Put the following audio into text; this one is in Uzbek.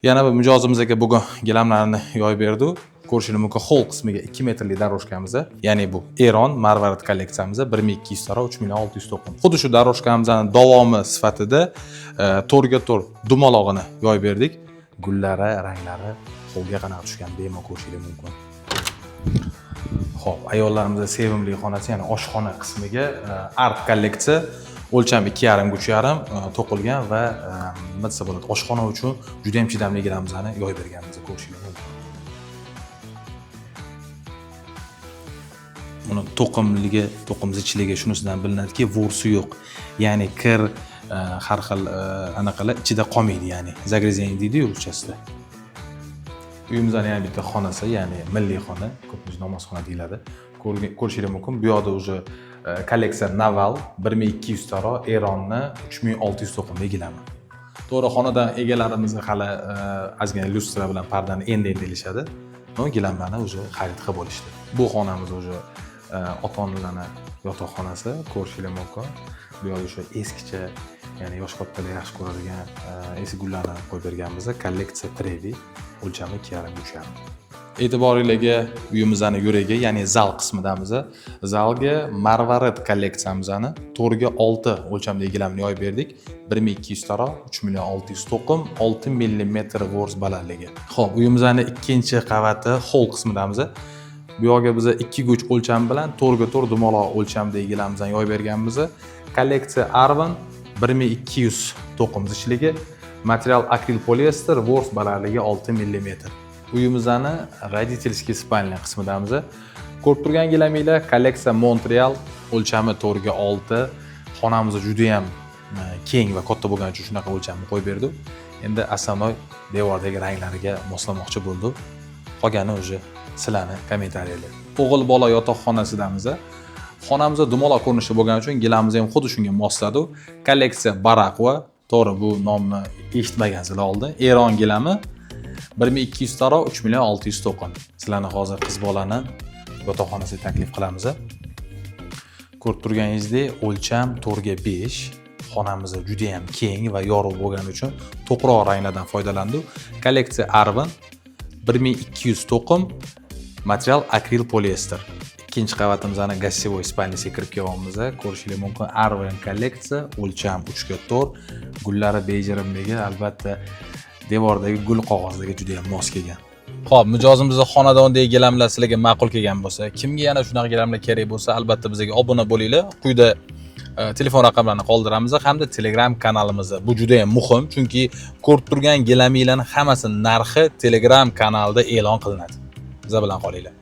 Yana bir mijozimizga bugun gilamlarni yoyib berdi. Ko'rishingiz mumkin, холл qismiga 2 metrli дорожка miz, ya'ni bu Eron marvarid kolleksiyamiz, 1200 taro, 3 million 600 to'qim. Xuddi shu дорожка mizni davomi sifatida 4 ga 4 dumalog'ini yoyib berdik. Gullari, ranglari qo'lga qanaqa tushgan, bemalol ko'rishingiz mumkin. Xo'p, ayollarimizni sevimli xonasi, ya'ni oshxona qismiga art kolleksiya, o'lcham 2,5 ga 3,5 to'qilgan va nima desa bo'ladi, oshxona uchun juda ham chidamli gilamimizni yoyib berganmiz, ko'rishingiz mumkin. Uni to'qimligi, to'qim zichligi shunisidan bilinadiki, ворс i yo'q. Ya'ni kir, har xil anaqalar ichida qolmaydi, ya'ni загрязнение deydi-yu ruschasida. Uyimizni yana bitta xonasi, ya'ni milliy xona, ko'pincha namozxona deyiladi. Ko'rishingiz mumkin. Bu yoqda уже kolleksiya Naval, 1200 taro, Eronni 3600 to'qimli gilami. To'g'ri, xonadon egalarimiz hali ozgina lyustra bilan pardani endi endi ilishadi. Но gilamlarni уже xarid qilib bo'lishdi. Bu xonamiz уже ota onalarni yotoqxonasi, ko'rishingiz mumkin. Bu yoqda o'sha eskicha, ya'ni yosh kattalar yaxshi ko'radigan eski gullarni qo'yib berganmiz. Kolleksiya Trevi, o'lchami 2,5 ga 3,5. E'tiboringlarga uyimizni yuragi, ya'ni zal qismidamiz. Zalga marvarid kolleksiyamizni 4 ga 6 o'lchamdagi gilamni yoyib berdik. 1200 taro, 3 million 600 to'qim, 6 millimetr ворс balandligi. Xo'p, uyimizni ikkinchi qavati холл qismidamiz. Bu yoqga biza 2 ga 3 o'lcham bilan 4 ga 4 dumaloq o'lchamdagi gilamimizni yoyib berganmiz. Kolleksiya Arvan, 1200 to'qim zichligi, material akril poliester, ворс balandligi 6 millimetr. Uyimizni родительский спальня qismidamiz. Ko'rib turgan gilaminglar kolleksiya Montreal, o'lchami 4 ga 6. Xonamiz juda ham keng va katta bo'lgani uchun shunaqa o'lchamni qo'yib berdik. Endi основной devordagi ranglariga moslamoqchi bo'ldik. Qolgani уже sizlarni kommentariyalar. O'g'il bola yotoqxonasidamiz. Xonamiz dumaloq ko'rinishda bo'lgani uchun gilamimiz ham xuddi shunga mosladi. Kolleksiya Barakva, to'g'ri, bu nomni eshitmagansizlar oldin. Eron gilami, 1200 taro, 3 million 600 to'qim. Sizlarni hozir qiz bolani yotoqxonasiga taklif qilamiz. Ko'rib turganingizdek, o'lcham 4 ga 5. Xonamiz juda ham keng va yorug' bo'lgani uchun to'qroq ranglardan foydalandik. Kolleksiya Arvin, 1200 to'qim, material akril poliester. Ikkinchi qavatimizni гостевой спальня siga kirib kelyapmiz. Ko'rishingiz mumkin, Arvin kolleksiya, o'lcham 3 ga 4, gullari bejirimligi albatta devordagi gul qog'ozlariga juda ham mos kelgan. Xo'p, mijozimizni xonadondagi gilamlar sizlarga ma'qul kelgan bo'lsa, kimga yana shunaqa gilamlar kerak bo'lsa, albatta bizga obuna bo'linglar. Quyida telefon raqamlarini qoldiramiz hamda Telegram kanalimizda. Bu juda ham muhim, chunki ko'rib turgan gilaminglarning hammasi narxi Telegram kanalida e'lon qilinadi. Biza bilan qolinglar.